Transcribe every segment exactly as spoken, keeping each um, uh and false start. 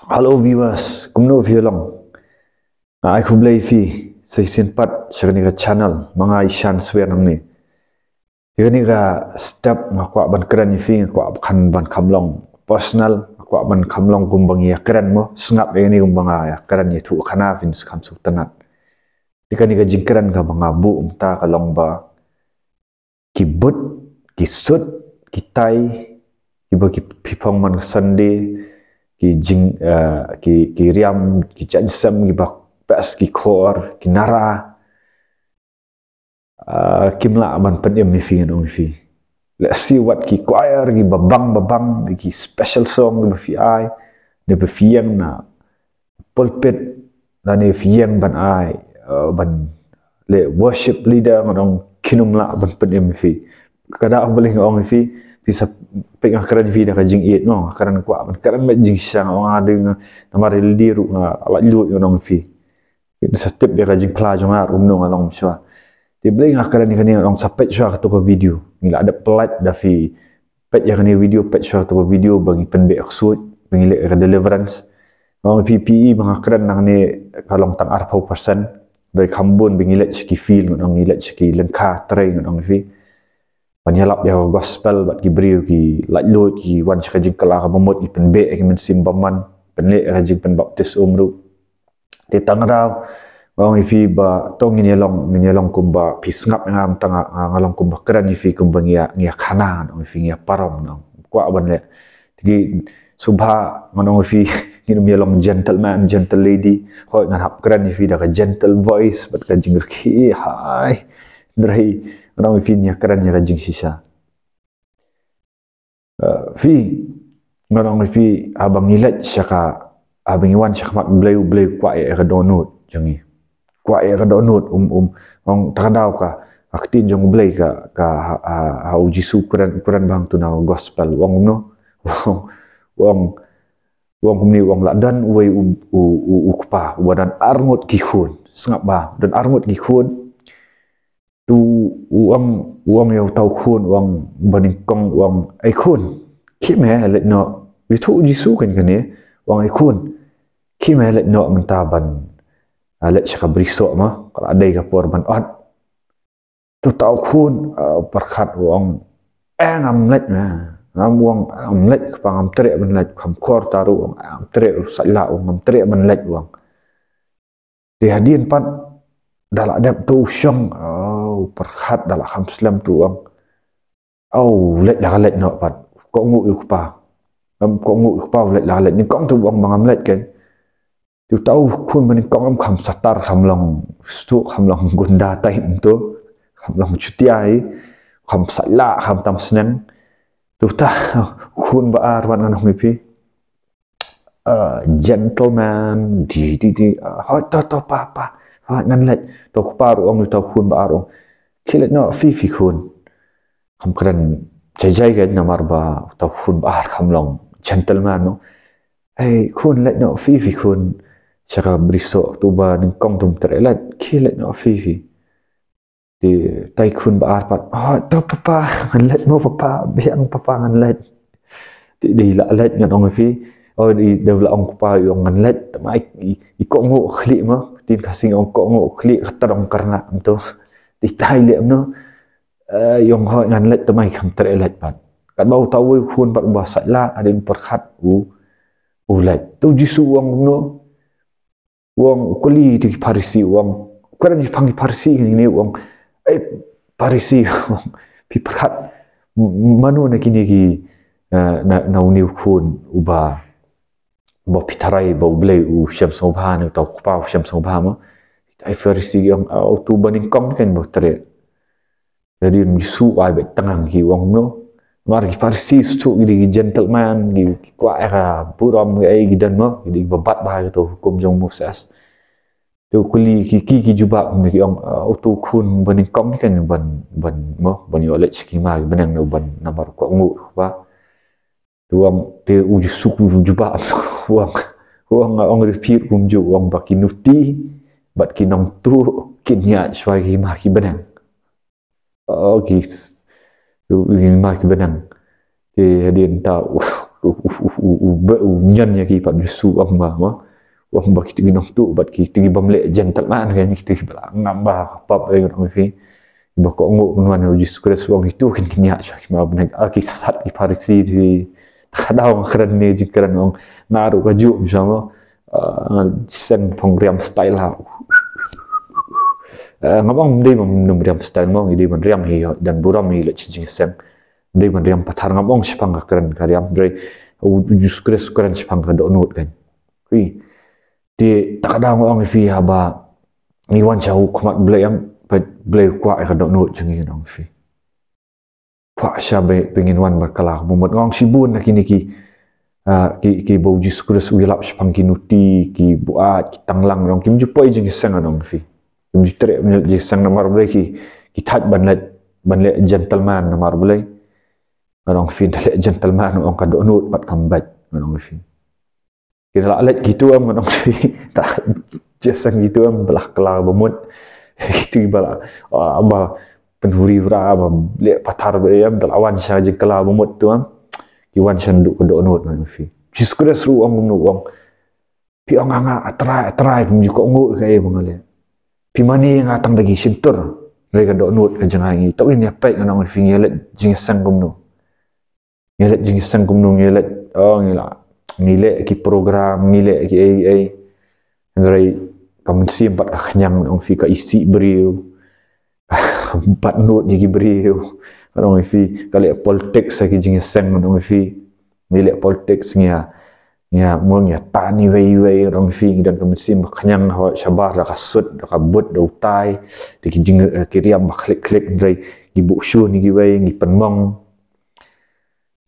Hello viewers, kumno phi long? Nga ai khublei phi sa shisien pat sha kane ka channel, ma nga Ishan Swer nangne. Ïa kane ka step nga kwah ban kren ïa phi, nga kwah ban kham long personal, nga kwah ban kham long kumba ngi ïa kren mo, sngap ïa kane kumba nga ïa kren ïathuh khana phin sa kham sngewtynnat. Ïa kane ka jingkren kaba nga buh mynta ka long ba ki boot, ki suit, ki tie, kiba ki phi phong man ka Sunday, ki jing, eh, ki, ki riam, ki jaiñsem, kiba pes, ki khor, ki nara. Ah, kim lah ban pynim ïa phi ngan ong ïa phi. Lehse wat ki choir, kiba bang, ba bang, ki special song, kiba phi ai, ne ba phi ïeng na pulpit, lane phi ïeng ban ai, eh, ban leh worship leader, ngan ong kim lah ban pynim ïa phi. Ka daw balei nga ong ïa phi, phi sa peit nga kren ïa phi da ka jingïeit mo, nga kren kwah ban kren beit jingshisha, nga ong nga dei nga, namar ïa lade ruh nga laitluid ngan ong ïa phi. Phi sa tip ïa ka jingphla jong nga ruh kumno nga long mynshuwa. Te balei nga kren ïa kane, ngan ong sa peit shuwa kato ka video. Ngi la dep pynlait, da phi peit ïa kane video, peit shuwa kato ka video ba ngi pynbeh ksuid, ba ngi leh ka deliverance. Nga ong ïa phi, phi i ba nga kren nangne ka long tang arphew percent. Dei kham bun ba ngi leit sha ki field, ngan ong, ngi leit sha ki lyngkha trei, ngan ong ïa phi. Ban ïalap ïa ka gospel bad ki briew ki laitluid, ki wan sha ka jingkylla kaba mut, ki pynbeh ïa ki mynsiem bymman, pynleh ïa ka jingpynbaptis um ruh. Te tang daw nga ong ïa phi ba to ngin ïa long, ngin ïa long kumba phi sngap ïa nga, tang nga, nga long kumba kren ïa phi kumba ngi ïa, ngi ïa khana, ngan ong ïa phi, ngi ïa parom, ngan ong. Kwah ban leh. Te ki sngewbha, ngan ong ïa phi, ngin ym ïa long gentleman, gentle lady. Hooid ngan hap kren ïa phi da ka gentle voice bad ka jingrkhie, hai. Hynrei ngan ong ïa phi, ngi ïa kren ïa ka jingshisha. Eh, phi, ngan ong ïa phi, haba ngi leit sha ka, haba ngi wan sha khmat Blei, U Blei u kwah ïa ka dohnud jong ngi. Kwah ïa ka dohnud, um, um, ong, ta ka daw ka, ka ktien jong U Blei ka, ka, ha, ha, ha u Jisu u kren, u kren ba hangto na gospel, u ong kumno, u ong, u ong, u ong kumne, u ong la don uwei u, u, u, u kpa, uba don arngut ki khun, sngap bha, don arngut ki khun, te u ong, u ong ïa uta u khun, u ong ba nyngkong, u ong, "Ei khun, khie me leit noh." Ïathuh u Jisu kein kane, u ong, "Ei khun, khie me leit noh mynta ban, ah, leit sha ka brisoh mo, ka la dei ka por ban ot." Te uta u khun, ah, u pyrkhat u ong, "Eh, ngam leit me." Ngam, u ong, "Ngam leit kpa, ngam treh ban leit." Kham khor ta ruh u ong, "Ngam treh." U saitlah u ong, "Ngam treh ban leit," u ong. Te hadien pat da la dep, te u shong, oh, u pyrkhat, da la kham slem, te u ong, "Oh, leit la ka leit noh pat. Kohnguh ïa u kpa. Ngam kohnguh ïa u kpa, leit la ka leit. Nyngkong te u ong ba ngam leit kein." Te uta u khun ba nyngkong em kham satar, kham long stuk, kham long gunda type to. Kham long chutia hi. Kham saitlah, kham tam sneng. Te uta u khun ba ar pat, ngan ong ïa phi, uh, gentleman, di, di, di, uh, "Hooid, to, to, pa, pa, hooid, ngan leit." Te u kpa ruh u ong ïa uta u khun ba ar, u ong, "Khie leit noh phi, phi khun." Kham kren jai jai kein namar ba uta u khun ba ar kham long gentleman, no. "Ei khun, leit noh phi, phi khun, sha ka brisoh, te uba nyngkong te um treh leit, khie leit noh phi, phi." Te utai u khun ba ar pat, "Oh, to papa, ngan leit mo papa, biang papa, ngan leit." Te dei la leit, ngan ong ïa phi. Oh, dei, dei la ong kpa, u ong ngan leit. Te ma i, i, i kohnguh khlieh mo. Ktien Khasi ong kohnguh khlieh, khatdong kyrngah, em to. Te utai leh, em no. Eh, u ong hooid ngan leit, te ma i kham treh leit pat. Katba uta uwei u khun pat uba saitlah, hadien pyrkhat u, u leit. Te u Jisu u ong kumno? U ong, u kylli ïa ki Pharisi, u ong, u kren shaphang ki Pharisi kine, u ong, "Ei Pharisi," u ong, "phi pyrkhat m-, mano na kine ki, eh, na, na une u khun uba, uba phi tharai ba U Blei u shem sngewbha, ne uta u kpa u shem sngewbha mo?" Te ki Pharisi ki ong, "Ah, uto uba nyngkong kein ba treh." Te hadien u Jisu u ai beit tang ïa ki, u ong kumno? Namar ki Pharisi shuh ki dei ki gentleman, ki, ki kwah ïa ka burom, ki ei ki don mo, ki dei kiba bat bha ïa kato ka hukum jong u Moses. Te u kylli ki, ki, ki jubab kumne, ki ong, "Ah, uto u khun ba nyngkong ne kein ban, ban mo, ban ïoh leit sha ki ma ki bneng, ne ban, namar u kohnguh ïa u kpa?" Te u ong, te u Jisu u jubab, u ong, u ong, nga ong repeat kumjuh, u ong, "Ba ki nuti bad ki nongtuh kin ïaid shuwa ïa ki ma ki bneng." Oh, ki s-, ki ma ki bneng. Te hadien ta u, u, u, u, u, u, ba, u nyan ïa ki pat u Jisu, u ong ba, ma. U ong ba kito ki nongtuh, bad kito ki bym leh gentleman, kan, kito ki ba la ngam bha ka pop, eh, ngan ong ïa phi. Ba kohnguh pynwan ïa u Jisu Khrist, u ong ito kin kynjah sha ki ma bneng, ah, ki sat ki Pharisi, ki, ka daw nga kren ne jingkren, ong, nga ruh kajuh, ma sha mo. Ah, nga seng phong riam style ha. Ah, ngam ong dei ban riam style mo, ngi dei ban riam hi, dan burom hi leh jing seng. Dei ban riam pathar, ngam ong shaphang ka kren ka riam, hynrei u Jisu Khrist u kren shaphang ka dohnud kan. Ui. Te ta ka daw nga ong ïa phi haba ngi wan sha u khmat Blei, em, peit Blei u kwah ïa ka dohnud jong ngi, ngan ong ïa phi. Kwah sha ba, ba ngin wan bad kylla ka bamut. Nga ong shibun na kine ki, ah, ki, ki ba u Jisu Khrist u ïalap shaphang ki nuti, ki buaid, ki tanglang, ngan ong, kim ju poi jingïaseng, ngan ong ïa phi. Kim ju treh jingïaseng, namar balei ki, ki thait ban leh, ban leh gentleman, namar balei. Ngan ong ïa phi, da leh gentleman, ngan ong, ka dohnud pat kam beit, ngan ong ïa phi. Ki la leh kito, em, ngan ong ïa phi. Ta jingïaseng kito, em, ba la kylla ka bamut. Kito ba la, ah, ba pynhuri wra, ba leh pathar ba, em, da la wan sha jingkylla ka bamut to, em. Ki wan sha naduh ka dohnud, ngan ong ïa phi. Jisu Khrist ruh u ong kumno, u ong. Phi ong nga, nga, A Trai, A Trai, phim ju kohnguh ïa kaei ba nga leh. Phi mane ïa nga tang da ki shyntur. Hynrei ka dohnud ka jong nga ngi. To ngin ïa peit, ngan ong ïa phi, ngi leh jingïaseng kumno. Ngi leh jingïaseng kumno, ngi leh, oh, ngi la, ngi leh ki program, ngi leh ki ei ei. Hynrei ka mynsiem pat ka khñiang, ngan ong ïa phi, ka isih briew. Pat nud ïa ki briew, ngan ong ïa phi, ka leh politics ha ki jingïaseng, ngan ong ïa phi. Ngi leh politics, ngi ïa, ngi ïa, mo, ngi ïa tan iwei iwei, ngan ong ïa phi, ngi don ka mynsiem ba khñiang, ha, shabar da ka suit, da ka boot, da u tie, da ki jing, eh, ki riam ba khlieh khlieh, hynrei ngi buh shun ïa kiwei, ngi pynmong.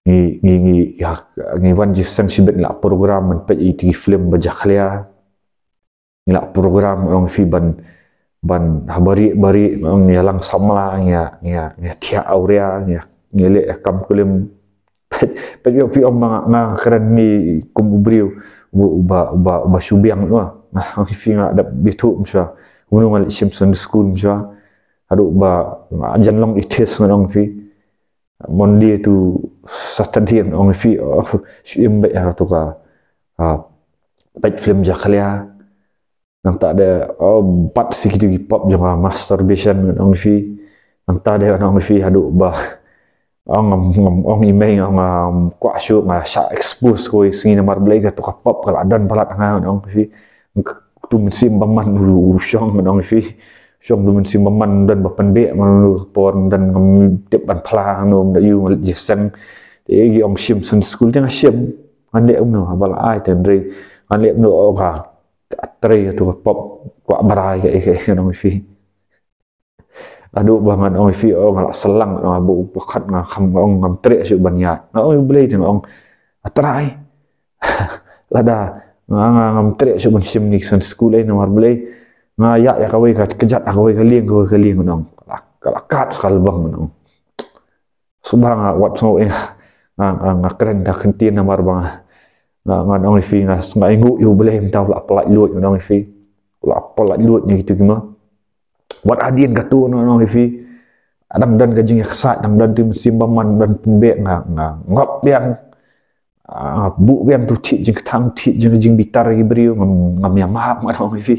Ngi, ngi, ngi, ïa, ngi wan jingïaseng shibit, ngi la program ban peit ïa ki film ba jakhlia. Ngi la program, ngan ong ïa phi, ban, ban, ha barieh barieh, ngan ong, ngi ïalang samla, ngi ïa, ngi ïa, ngi ïa thiah awria, ngi ïa, ngi ïa leh ïa kam klim. Peit, peit ïoh phi ong ma nga, nga kren ni kum u briew u, uba, uba, uba shu biang, noh. Ngan ong ïa phi, nga dap bithuh, ma shuwa. Kumno nga leh shim Sunday school, ma shuwa. Haduh ba nga jan long atheist, ngan ong ïa phi. Monday to Saturday, ngan ong ïa phi, oh, shu im beit ha kato ka, ah, peit film jakhlia. Nangta de, oh, bat sa kito ki pop jong nga, masturbation, ngan ong ïa phi. Nangta de, ngan ong ïa phi, haduh ba, oh, ngam, ngam ong ïa mei, ngam, ngam kwah shuh, nga shah expose kawei sngi, namar balei kato ka pop ka la don palat ha nga, ngan ong ïa phi. Uto u mynsiem bymman u, u shong, ngan ong ïa phi. Shong uto u mynsiem bymman, ym don ba pynbeh, man, uno ka por, ym don, ngam tip ban phla, ngam don, ym don, ïoh, nga leh jingïaseng. Te ki ong shim Sunday school, te nga shim. Ngan leh kumno, haba la ai, te hynrei ngan leh kumno, oh, ka, ka trei kato ka pop, kwah brai kaei kaei, ngan ong ïa phi. Haduh ba ngan ong ïa phi, oh, nga la syllang, nga, ba u pakat nga kham, nga ong ngam treh shuh ban ïaid. Nga ong ïa u Blei te, nga ong, A Trai, lada nga, nga, ngam treh shuh ban shim kine ki Sunday school, eh, namar balei nga ïaid ïa kawei ka kjat, ïa kawei ka lieng, kawei ka lieng, ngan ong. Ka la, ka la kat sa ka lbang, ngan ong. Shu ba nga wat sngew, eh, nga, nga, nga kren da ka ktien namar ba nga, nga, ngan ong ïa phi, nga, nga ainguh ïa u Blei mynta u la pyllait luid, ngan ong ïa phi. U la pyllait luid ïa kito ki ma. Wat hadien kato, ngan ong ïa phi, dang don ka jingïaksaid, dang don uto u mynsiem bymman, dang pynbeh, nga, nga ngop biang. Ah, buh biang uto u thied jingkthang, u thied jing, jingbitar ïa ki briew, ngam, ngam ïa map, ngan ong ïa phi.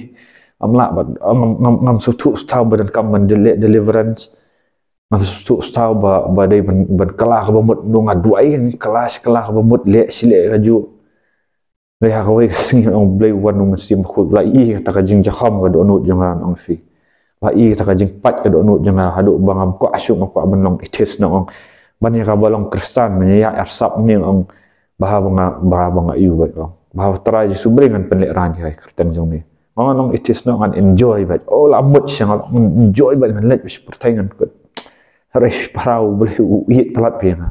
Ngam lah, ba, ngam, ngam, ngam sngewthuh shuh ba donkam ban leh deliverance. Ngam sngewthuh shuh ba, ba dei ban, ban kylla ka bamut, ngan ong nga duwai, kylla shi kylla ka bamut, leh shi leh kajuh. Hynrei ha kawei ka sngi, ngan ong, Blei u wan, u Mynsiem Bakhuid u la ïohi ïa kata ka jingjakhom ka dohnud jong nga, ngan ong ïa phi. U la ïohi ïa kata ka jingpait ka dohnud jong nga, haduh ba ngam kwah shuh, ngam kwah ban long atheist, ngan ong. Ban ïa kaba long Khristan, ban ïa ïaid arsap ne, ngan ong, bha ba nga, bha ba nga ïoh beit, ngan ong. Bha ba U Trai Jisu u briew, ngan pynlehrain ïa ka kyrteng jong me. Ngan ong atheist, ngan enjoy beit. Oh, la mut sha nga, ngan enjoy beit, ngan leit beit sha pyrthei, ngan kut. Hynrei para, U Blei u ïeit palat bha ïa nga.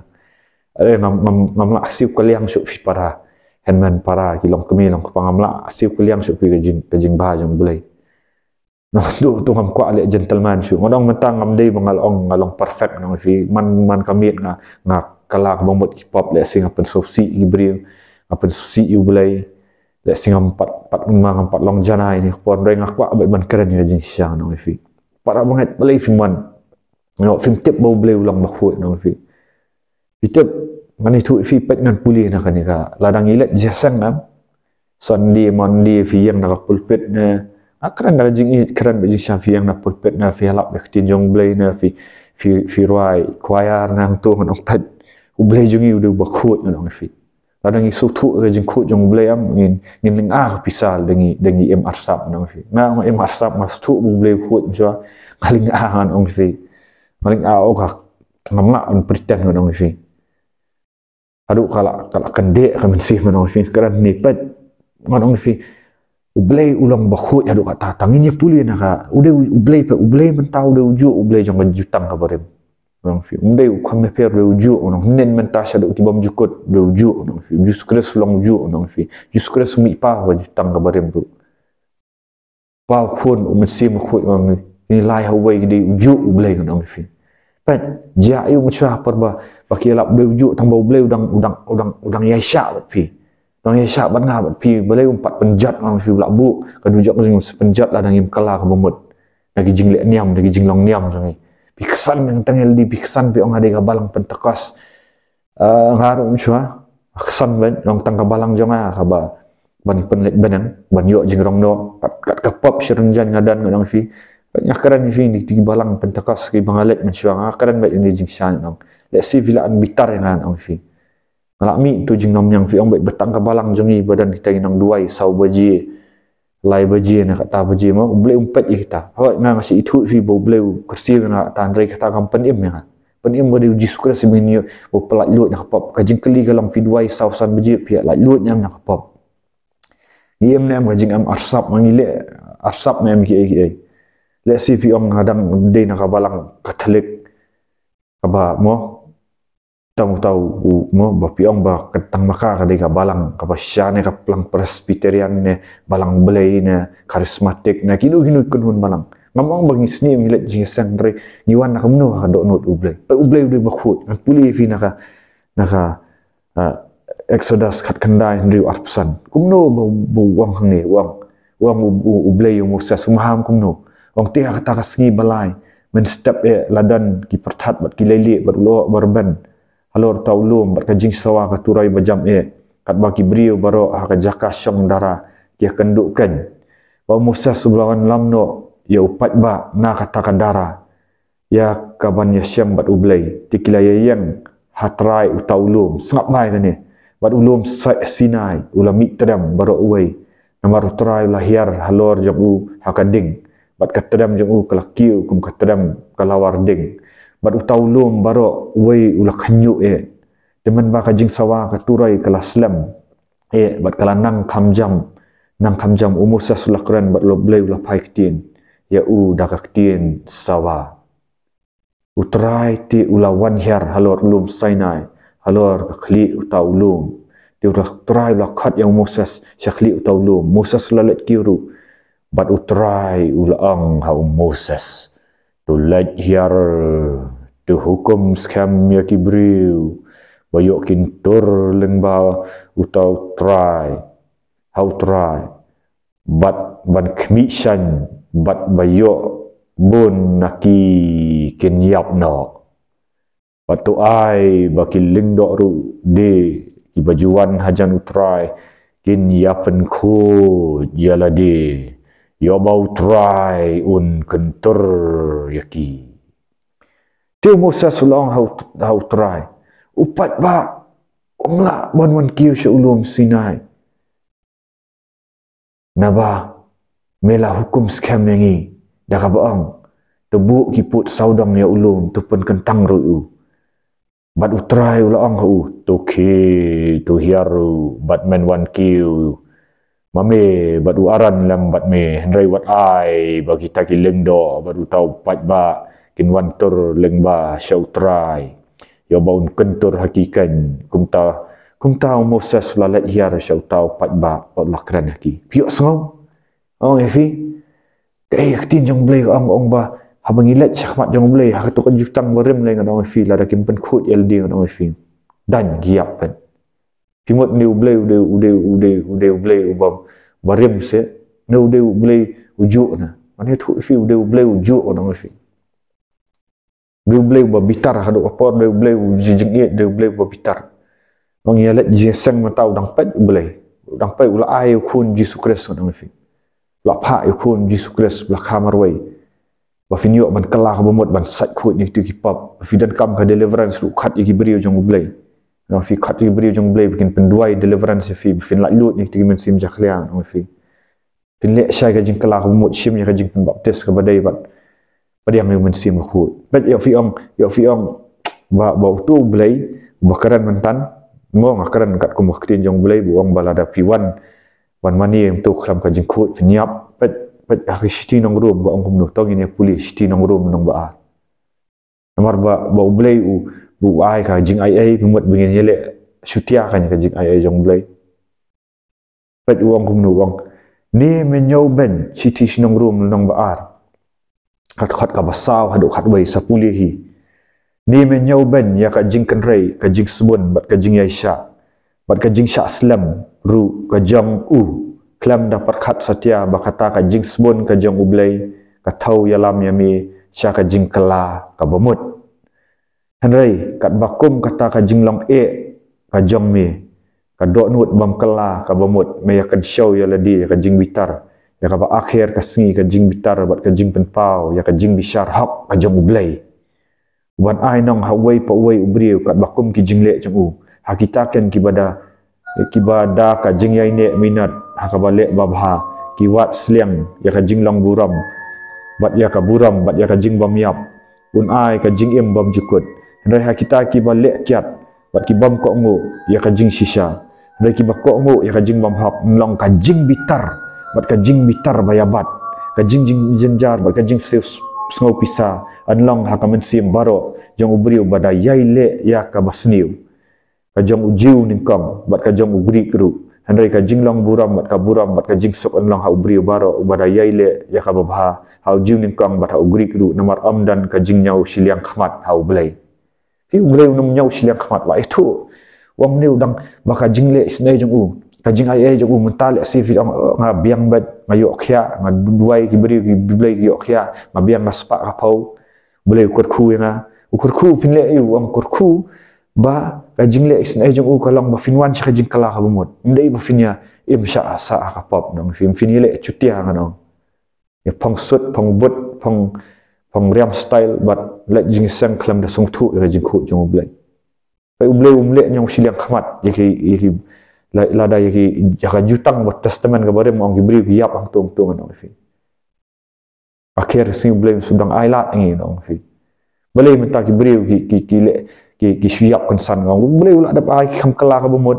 Hynrei ngam, ngam, ngam lah siew kylliang shuh phi para. Hynmen para, ki long kmie long kpa, ngam lah siew kylliang shuh phi ka jing, ka jingbha jong U Blei. Naduh to ngam kwah leh gentleman shuh. Ngan ong mynta ngam dei ba nga la ong nga long perfect, ngan ong ïa phi. Man, man ka miet nga, nga kylla ka bamut ki pop, lehse nga pynsngewsih ïa ki briew, nga pynsngewsih ïa U Blei. Lehse ngam pat, pat, ngam pat long janai ïa kane ka por, hynrei nga kwah beit ban kren ïa ka jingshisha, ngan ong ïa phi. Para bangeit, balei phim wan? Ngan ong, phim tip ba U Blei u long bakhuid, ngan ong ïa phi. Phi tip, Ngan ïathuh ïa phi, peit ngan pule na kane ka. Lada ngi leit jingïaseng, em, Sunday, Monday, phi ïeng na ka pulpit ne. Nga kren da ka jingïeit, kren bad jingsngew, phi ïeng na pulpit ne, phi ïalap ïa ka ktien jong U Blei ne, phi, phi, phi rwai choir ne, hangto ngan ong peit. U Blei jong ngi u dei uba khuid ngan ong ïa phi. Lada ngi sngewthuh ïa ka jingkhuid jong U Blei, em, ngin, ngin lyngngoh ka pisa lada ngi, lada ngi im arsap ngan ong ïa phi. Nga, nga im arsap, nga sngewthuh ba U Blei u khuid, mynshwa nga lyngngoh ngan ong ïa phi. Nga lyngngoh, oh, ka, ngam lah ban pretend ngan ong ïa phi. Haduh ka la, ka la kyndit ka mynsiem ngan ong ïa phi, kren ne peit ngan ong ïa phi. U Blei u long ba khuid haduh katta katta. Ngin ïa pule na ka, u dei U Blei peit, U Blei mynta u dei ujuh, U Blei jong ka jutang kaba rim. Ngan ong ïa phi, um dei u kham bapher, u dei ujuh ngan ong. Hynnin mynta shaduh ki bymjukut, u dei ujuh ngan ong ïa phi. U Jisu Khrist u long ujuh ngan ong ïa phi. U Jisu Khrist u mih paw ha ka jutang kaba rim ruh. Paw, Khun, U Mynsiem Bakhuid ngan ong ïa phi. Ngi lai ha uwei, ki dei ujuh U Blei ngan ong ïa phi. Peit, jia ïa u, mynshwa, ha por ba, ba ki ïalap u dei ujuh, tang ba U Blei u dang, u dang, u dang, u dang ïaishah bad phi. U dang ïaishah bad nga bad phi, balei um pat pynjot ngan ong ïa phi, u la buh ka dujok ka jingpynjot lada ngim kylla kaba mut na ki jingleh niam, na ki jinglong niam jong ngi. Phi ksan tang ïa lade, phi ksan, phi ong ka dei ka balang Pentekost. Eh, nga ruh mynshwa, ksan beit, long tang ka balang jong nga kaba ban pynleit bneng, ban ïoh jingrong noh, kat, kat ka pop shi rynjang nga don ngan ong ïa phi. Nga kren ïa phi, ki balang Pentekost kiba nga leit mynshwa, nga kren beit ïa kine ki jingshai ngan ong. Lehse phi lah ban bitar ïa nga ngan ong ïa phi. Nga lah mih tu jingnomniang, phi ong beit ba tang ka balang jong ngi ba don kita ki nongduwai saw baje, lai baje ne katta baje mo, U Blei um peit ïa kita. Hooid, nga, nga shu ithuh ïa phi ba U Blei u kyrsiew ïa nga katta, hynrei kata kam pynim ïa nga. Pynim ba dei U Jisu Khrist ba ngin ïoh, ba u pyllait luid na ka pop. Ka jingkylli ka long, phi duwai saw san baje, phi ïa lait luid ne em na ka pop? Ngi im ne em ka jingim arsap, ma ngi leh arsap ne em kiei kiei? Lehse phi ong nga dang dei na ka balang Katholik kaba mo, tang uta u, mo, ba phi ong ba ka tang ma ka, ka dei ka balang kaba shisha ne ka balang Presbyterian ne, balang Blei ne, Charismatic ne, kino kino ki kynhun balang. Ngam ong ba ngi sniew, ngi leit jingïaseng, hynrei ngi wan na kumno ha ka dohnud U Blei? Peit, U Blei u dei ba khuid. Ngan pule ïa phi na ka, na ka, ah, Exodus khatkhyndai, hynriew arphew san. Kumno ba, ba u ong hangne, u ong, u ong U, U, U Blei ïa u Moses, u maham kumno? U ong, te ha kata ka sngi ba lai mynstep eh la don ki pyrthat bad ki leilieh bad u lyoh ba rben halor uta u lum bad ka jingsawa ka turoi ba jam eh, katba ki briew baroh ha ka jaka shong dara ki ïakynduh keiñ. Bad u Moses u la wanlam noh ïa u paidbah na kata ka dara ïa kaban ïashem bad U Blei. Te ki la ïaïeng ha trai uta u lum. Sngap bha ïa kane. Bad u lum Sa-, Sinai u la mih tdem baroh uwei. Namar U Trai u la hiar halor jong u ha ka ding, bad ka tdem jong u ka la kiew kum ka tdem ka lawar ding. Bad uta u lum baroh uwei u la khynñiuh eh. Te mynba ka jingsawa ka turoi ka la slem eh bad ka la nang kham jam, nang kham jam, u Moses u la kren bad U Blei u la phai ktien ïa u da ka ktien sawa. U Trai te u la wan hiar halor lum Sinai, halor ka khlieh uta u lum. Te U Trai u la khot ïa u Moses sha khlieh uta u lum. Moses u la leit kiew ruh. Bad U Trai u la ong ha u Moses, to leit hiar, to hukum skhem ïa ki briew ba ïoh kin tur lyngba uta U Trai, ha U Trai, bad ban khmih shaiñ, bad ba ïoh bun na ki kin ïap noh. Bad to ai ba ki lyngdoh ruh de kiba ju wan hajan U Trai kin ïa pynkhuid ïa lade, ïoh ba U Trai un kyntur ïa ki. Te u Moses u la ong ha U, ha U Trai, u paidbah um lah ban wan kiew sha u lum Sinai, naba me la hukum skhem ïa ngi da kaba ong, to buh ki pud sawdong ïa u lum, to pynkyntang ruh ïa u. Bad U Trai u la ong ha u, to khie, to hiar ruh bad men wan kiew ma me bad u Aaron lem bad me, hynrei wat ai ba kita ki lyngdoh bad uta u paidbah kin wan tur lyngba sha U Trai, ïoh ba un kyntur ha ki keiñ. Kumta, kumta u Moses u la leit hiar sha uta u paidbah bad u la kren ha ki. Phi ïohsngew? Ong ïa phi, kaei ka ktien jong U Blei ka ong, ong ba haba ngi leit shakhmat jong U Blei ha kato ka jutang barim, lei ngan ong ïa phi, lada kim pynkhuid ïa lade ngan ong ïa phi, dang ki ïap pyn. Phi mut une U Blei u dei, u dei, u dei, u dei U Blei uba, uba rim se, ne u dei U Blei ujuh na? Ngan ïathuh ïa phi, u dei U Blei ujuh ngan ong ïa phi. U dei U Blei uba bitar, haduh ka por u dei U Blei u jingïeit, u dei U Blei uba bitar. Ong ïa leit jingïaseng mynta u dang peit U Blei. U dang peit, u la ai ïa u Khun Jisu Khrist, ngan ong ïa phi. U la phah ïa u Khun Jisu Khrist, u la kha marwei. Ba phin ïoh ban kylla kaba mut, ban sait khuid na kito ki pop. Ba phi donkam ka deliverance ruh, khot ïa ki briew jong U Blei. Ngan ong ïa phi, khot ïa ki briew jong U Blei ba kin pynduwai deliverance ïa phi, ba phin laitluid na kito ki mynsiem jakhlia, ngan ong ïa phi. Phin leh shai ka jingkylla kaba mut, shim ïa ka jingpynbaptis kaba dei bad pdiang ïa u Mynsiem Bakhuid. Peit, ïoh phi ong, ïoh phi ong ba, ba uto U Blei uba kren mynta, mo, nga kren katkum ka ktien jong U Blei, ba u ong ba lada phi wan ban mane ïa uto khlem ka jingkhuid, phin ïap. Peit, peit ha ki shithi nong Rom ka ong kumno, to ngin ïa pule shithi nong Rom lynnong ba ar. Namar ba, ba U Blei u, u ai ka jingaiei, ba mut ba ngin ïaleh shutia ka, ka jingaiei jong U Blei. Peit u ong kumno, u ong: Ne me ñiew beiñ, shithi shnong Rom lynnong ba ar, ka dkhot kaba saw haduh khatwei, sa pule hi. Ne me ñiew beiñ ïa ka jingkynrei, ka jingsbun bad ka jingïaishah bad ka jingshah slem ruh ka jong u, khlem da pyrkhat satia ba kata ka jingsbun ka jong U Blei ka thew ïalam ïa me sha ka jingkylla kaba mut. Hynrei katba kum kata ka jinglong eh ka jong me, ka dohnud bym kylla kaba mut, me ïa kynshew ïa lade ïa ka jingbitar, ïa kaba akher ka sngi ka jingbitar bad ka jingpynpaw ïa ka jingbishar hok ka jong U Blei, uban ai nong ha uwei pa uwei u briew katba kum ki jingleh jong u. Ha kita ken kiba da, kiba da ka jingïaineh minot ha kaba leh babha, ki wad sliang ïa ka jinglong burom bad ïa ka burom bad ïa ka jingbymïap. Un ai ka jingim bymjukut. Hynrei ha kita kiba leh kiad bad ki bym kohnguh ïa ka jingshisha, hynrei kiba kohnguh ïa ka jingbymhok, yn long ka jingbitar bad ka jingbitar ba ïabat, ka jingjynjar bad ka jingsngew, sngewpisa yn long ha ka mynsiem baroh jong u briew ba da ïai leh ïa kaba sniew, ka jong u Jiw nyngkong bad ka jong u Grik ruh. Hynrei ka jinglong burom bad ka burom bad ka jingsuk yn long ha u briew baroh uba da ïai leh ïa kaba bha, ha u Jiw nyngkong bad ha u Grik ruh, namar ym don ka jingñiew shiliang khmat ha U Blei. Phi, U Blei un ym ñiew shiliang khmat, wat ïathuh. Wat ym ñiew dang ba ka jingleh isynei jong u, ka jingaiei jong u, mynta lehse phi ong, "Oh, nga biang bad nga ïoh khiah, nga duwai ki briew ki blei ki ïoh khiah, nga biang, nga spah ka phew." U Blei u kyrkhu ïa nga. U kyrkhu, phin leh ïa u, u ong kyrkhu ba ka jingleh isynei jong u ka long ba phin wan sha ka jingkylla kaba mut. Ym dei ba phin ïa im shah sah ha ka pop, ngan ong ïa phi, ym phin ïaleh shutia, ngan ong. Ïa phong suit, phong boot, phong, phong riam style bad leit jingïaseng khlem da sngewthuh ïa ka jingkhuid jong U Blei. Peit, U Blei um leh ñiew shiliang khmat ïa ki, ïa ki, la, lada ïa ki, ïa ka Jutang ba Testament kaba Rim ong ki briew ki ïap hangto hangto, ngan ong ïa phi. Akher ka sngi U Blei um shu dang ailad ïa ngi, ngan ong ïa phi. Balei mynta ki briew ki, ki, ki leh, ki, ki shu ïap kynsan, ngan ong. U Blei u la dep ai kham kylla kaba mut.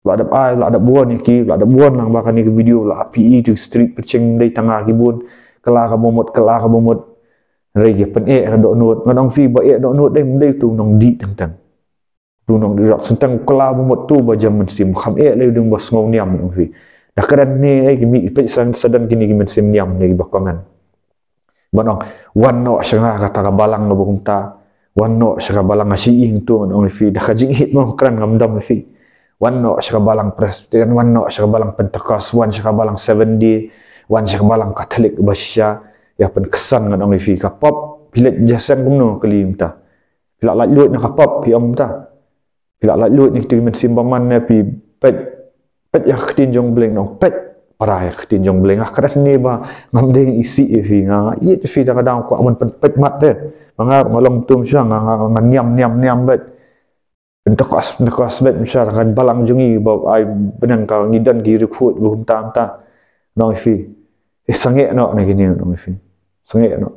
U la dep ai, u la dep warn ïa ki, u la dep warn lang ba kane ka video u la ap ïa i, to street preaching dei tang ïa ki bun. Kylla kaba mut, kylla kaba mut. Hynrei ki pyneh ka dohnud. Ngan ong ïa phi, ba eh dohnud dei, ym dei uto u nongdih teng teng. Uto u nongdih rok, teng teng u kylla ba mut, uto uba jem mynsiem, kham eh lei u dei uba sngew niam, ngan ong ïa phi. Da kren ne ei, ki mih peit sa, sa don kine ki mynsiem niam ne kiba kohngan. Ban ong, "Wan noh sha nga kata ka balang kaba kumta. Wan noh sha ka balang, nga shu ïeng to," ngan ong ïa phi. Da ka jingïeit mo kren, ngam dom ïa phi. "Wan noh sha ka balang Presbyterian, wan noh sha ka balang Pentecost, wan sha ka balang Seventh Day, wan sha ka balang Catholic ba shisha." Ïa pynksan, ngan ong ïa phi, ka pop, phi leit jingïaseng kumno kali mynta. Phi la laitluid na ka pop, phi ong mynta. Phi la laitluid na kito ki mynsiem bymman ne, phi peit, peit ïa ka ktien jong U Blei, ngan ong, peit para ïa ka ktien jong U Blei. Nga kren ne ba ngam dei isih ïa phi, nga, nga ïeit ïa phi, te ka dang kwah ban pynpeit mat te. Ba nga ruh nga long tum shuwa, nga, nga, nga niam, niam, niam beit. Pentecost, Pentecost beit, shuwa ka balang jong ngi ba ai bneng, ka ngi don ki riewkhuid ba kumta kumta. Ngan ong ïa phi. Eh, sangeh noh na kine, ngan ong ïa phi. Sangeh noh.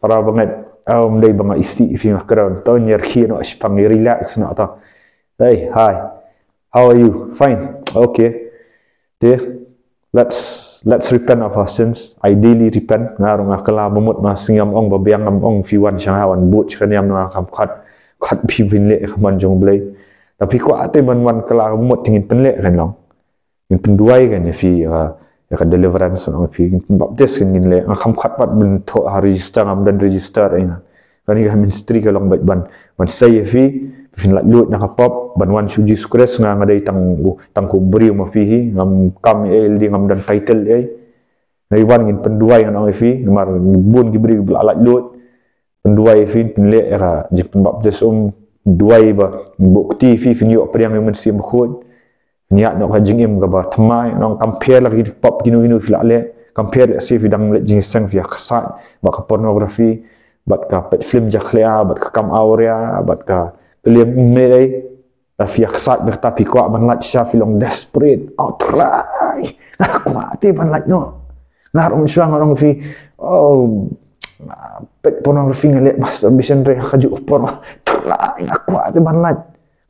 Para bangeit, ym dei ba nga isih ïa phi, nga kren, to ngi rkhie noh, shipang ngi relax noh to. Hey, hi. How are you? Fine. Okay. Te, let's, let's repent of our sins. I daily repent. Nga ruh nga kylla ba mut, nga sngewthuh, ong ba biang, ngam ong phi wan sha nga, wan bud sha ka niam nga, kham khot, khot phi phin leh ka mon jong U Blei. Te phi kwah te ban wan kylla ba mut, te ngin pynleh kan long. Ngin pynduwai kan ïa phi, ïa, ïa ka deliverance, ngan ong ïa phi, ngin pynbaptis kan, ngin leh. Nga kham khot pat ban thoh ha register, ngam don register ei nga. Kane ka ministry ka long beit ban, ban sei ïa phi, phin laitluid na ka pop, ban wan sha u Jisu Khrist, nga, nga dei tang u, tang u briew ma phi hi, ngam kam ei lade, ngam don title ei. Nga wan ngin pynduwai, ngan ong ïa phi, namar bun ki briew ba la laitluid. Pynduwai ïa phi, pynleh ïa ka jingpynbaptis, um Duwai ba bukti phi phin ïoh pdiang ïa u Mynsiem Bakhuid. Phin ïaid noh ka jingim kaba thymmai, nong kam pher la ki pop kino kino phi la leh. Kam pher lehse phi dang leh jingïaseng phi ïa ksaid bad ka pornography, bad ka peit film jakhlia, bad ka kam awria, bad ka klim me dei. La phi ïa ksaid na kata phi kwah ban lait sha phi long desperate. Oh Trai, nga kwah te ban lait noh. Nga rong shuwa nga rong phi, oh, peit pornography, nga leh masturbation re ka juk por. Trai, nga kwah te ban lait.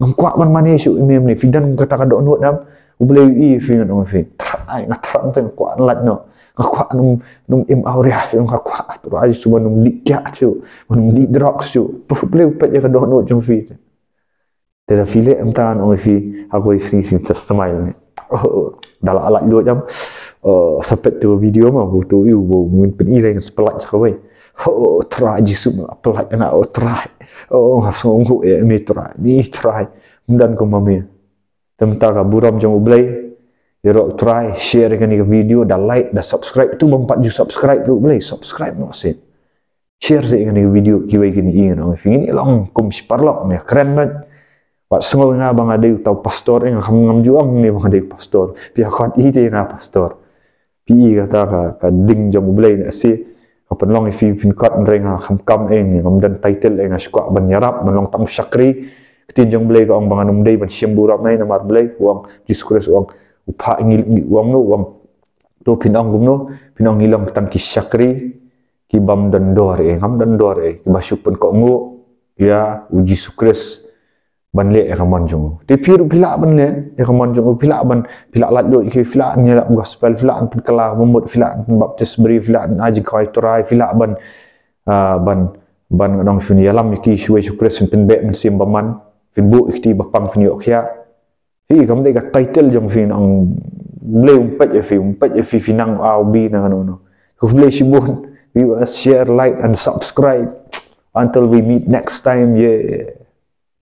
Ngam kwah ban mane shuh ïa me mynne. Phi don kata ka dohnud em? U Blei u ïohi ïa phi, nga ong ïa phi, Trai, nga thrang te, nga kwah lait noh. Nga kwah num num im awria, nga kwah, Trai Jisu, ban num dih kiad shuh, ban num dih drugs shuh. U Blei u peit ïa ka dohnud jong phi. Te lada phi leh mynta, nga ong ïa phi, ha kawei ka sngi phin sa smile ne. Oh, da la lait luid em. Oh, sa peit tu video ma, bu tu ïu bu ngin pyni lei, ngan sa pynlait sa kawei. Oh Trai Jisu, nga pynlait nga, oh Trai. Oh, nga sngewthuh ïa me Trai, me Trai. Ym don kum ma me. Te mynta ka burom jong U Blei. Ïaroh Trai, share ïa kane ka video, da like, da subscribe. Tu bym pat ju subscribe ruh, U Blei, subscribe noh seh. Share seh ïa kane ka video, kiwei kin ïohi, ngan ong ïa phi, ngin ïa long kum shi paralok, ne kren beit. Wat sngew ïa nga ba nga dei uta u pastor, eh, nga kham, ngam ju ong ne ba nga dei u pastor. Phi ïa khot ïa nga pastor. Phi i kata ka, ka ding jong U Blei ne, seh ka pynlong ïa phi phin khot, hynrei nga kham kam, eh, ngam don title, eh, nga shu kwah ban ïarap, ban long tang u shakri. Ka ktien jong U Blei ka ong ba ngan ym dei ban shim burom, eh, namar U Blei u ong, Jisu Khrist u ong, u phah ngi, ngi, u ong no, u ong, to phin ong kumno, phin ong ngi long tang ki shakri ki bym don dor, eh, ngam don dor, eh, kiba shu pynkohnguh ïa u Jisu Khrist ban leh ïa ka mon jong u. Te phi ruh phi lah ban leh ïa ka mon jong u, phi lah ban, phi lah lait luid ïa ki, phi lah ban ïalap gospel, phi lah ban pynkylla ka bamut, phi lah ban pynbaptis briew, phi lah ban ai jingkhawai Trai, phi lah ban, ah, ban, ban, ngan ong ïa phi, ïalam ïa ki shuwa ïa U Khrist, pynbeh mynsiem bymman, phin buh ïa kti ba pang phin ïoh khiah. Phi, kam dei ka title jong phi, ngan ong, U Blei um peit ïa phi, um peit ïa phi, phi nang A U B nang kano kano. Khublei shibun, viewers, share, like and subscribe. Until we meet next time, yeah.